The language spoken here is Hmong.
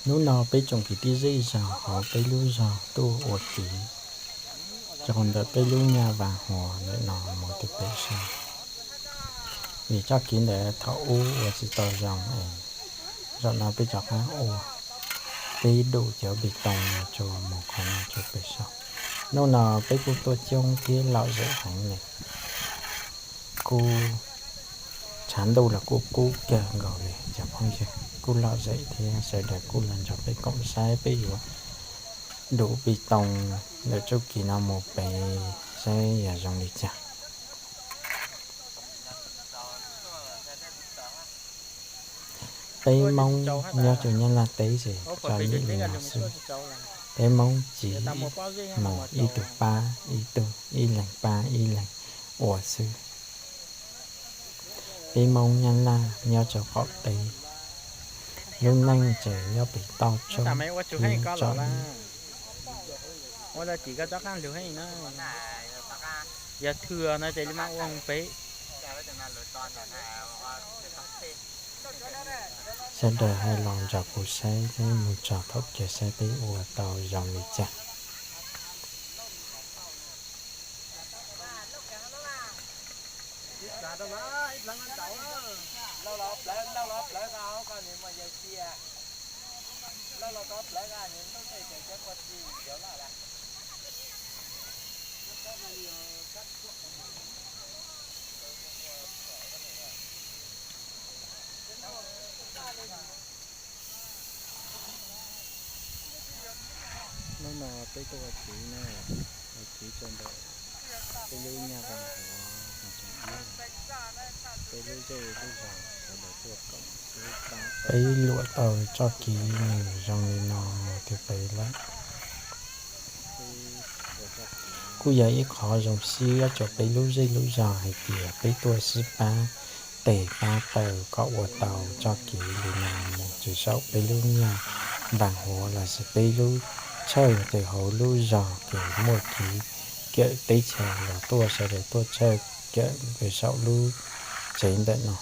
Hnub no peb tsoom kwv tij zej zog hauv peb lub zog tuaj ua kev rau ntawm peb lub nyaj Vas Huas ntawm no mus rau pem saud. Vim txoj kev ntawd thaum ub ua tsis tau zoo es zaum no peb rov qab ua, peb dum cov pis toos no rau mus qhov no rau pem saud. Hnub no peb kuj tuaj coob thiab lom zem heev li, kuj tshav ntuj los kuj kub kawg nkaus li cov phooj ywg, kuj lom zem thiab sawv daws kuj los nrog peb koom saib peb yuav dum pis toos ntawm txoj kev no mus pem saib yog zoo li cas. Peb Hmoob nyob rau Nyab Laj teb ces tso nyem li no xwb. Peb Hmoob tsiv mus ib tug pab ib tug, ib leeg pab ib leeg ua xwb. Peb Hmoob Nyab Laj nyob rau qaum teb, lub neej tseem nyob pem toj roob thiab tsom nyem. Sawv daws hais los nrog kuv saib thiab mus txog thaum kawg saib peb ua tau zoo li cas. Hnub no peb tuaj ua kev na, ua kev rau ntawm peb lub nyaj Vaj Huas, peb lub zej lub zos sawv daws tuaj koom peb pab, peb luam tau txoj kev nws zoo li no mus rau pem lawm. Kuj yog ib qho zoo siab rau peb lub zej lub zos hais tias peb tuaj sib pab tes pab taw kom ua tau txoj kev li no mus rau saum peb lub nyaj Vaj Huas lossis peb lub tshawj rau hauv lub zos ces muaj kev kawm teb chaws los tuaj sawv daws tuaj tshawj kawm rau saum lub tsev ntawm no.